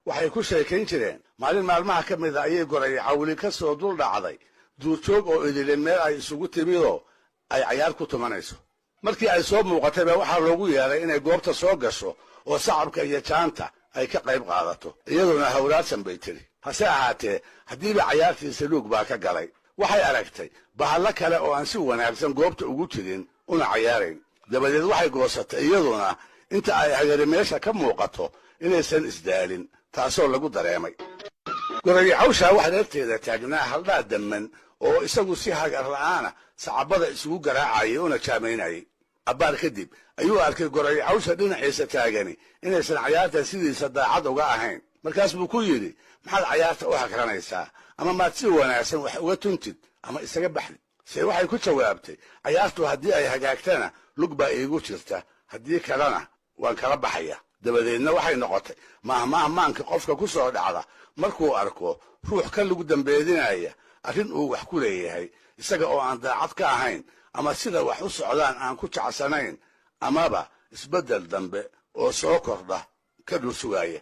Waxay ku sheekayn jireen maalin maalmaha ka mid a ayay gorayo cawli ka soo dul dhacday duurjoog oo idile meel ay isugu timidoo ay cayaar ku tumanayso. Markii ay soo muuqatay baa waxaa loogu yeeray inay goobta soo gasho oo sacabka iyo jaanta ay ka qayb qaadato. Iyaduna hawraarsan bay tiri. Hase ahaatee, haddiiba cayaartii saluug baa ka galay. Waxay aragtay bahallo kale oo aan si wanaagsan goobta ugu jirin una cayaarayn. Dabadeed waxay goosatay iyaduna inta ay hagari meesha ka muuqato inaysan isdaalin, taasoo lagu dareemay. Gorayo cawshaa waxaa reerteeda taagnaa haldhaa damman oo isagu si hagar la'aana sacabada isugu garaacayay una jaamaynayay. Abbaar kadib ayuu arkay gorayo cawsha dhinaciisa taagani inaysan cayaarta sidiisa daacad uga ahayn. Markaas buu ku yidhi, maxaad cayaarta u hagranaysaa? Ama maad si wanaagsan wax uga tuntid ama isaga baxdid? Se waxay ku jawaabtay, cayaartu haddii ay hagaagtana lug baa iigu jirta, haddii kalena waan kala baxaya. Dabadeedna waxay noqotay maahmaah maanka qofka ku soo dhacda markuu arko ruux ka lug dambeedinaya arrin uu wax ku leeyahay, isaga oo aan daacad ka ahayn ama sida wax u socdaan aan ku jecsanayn amaba isbeddel dambe oo soo kordha ka dhul sugaaya.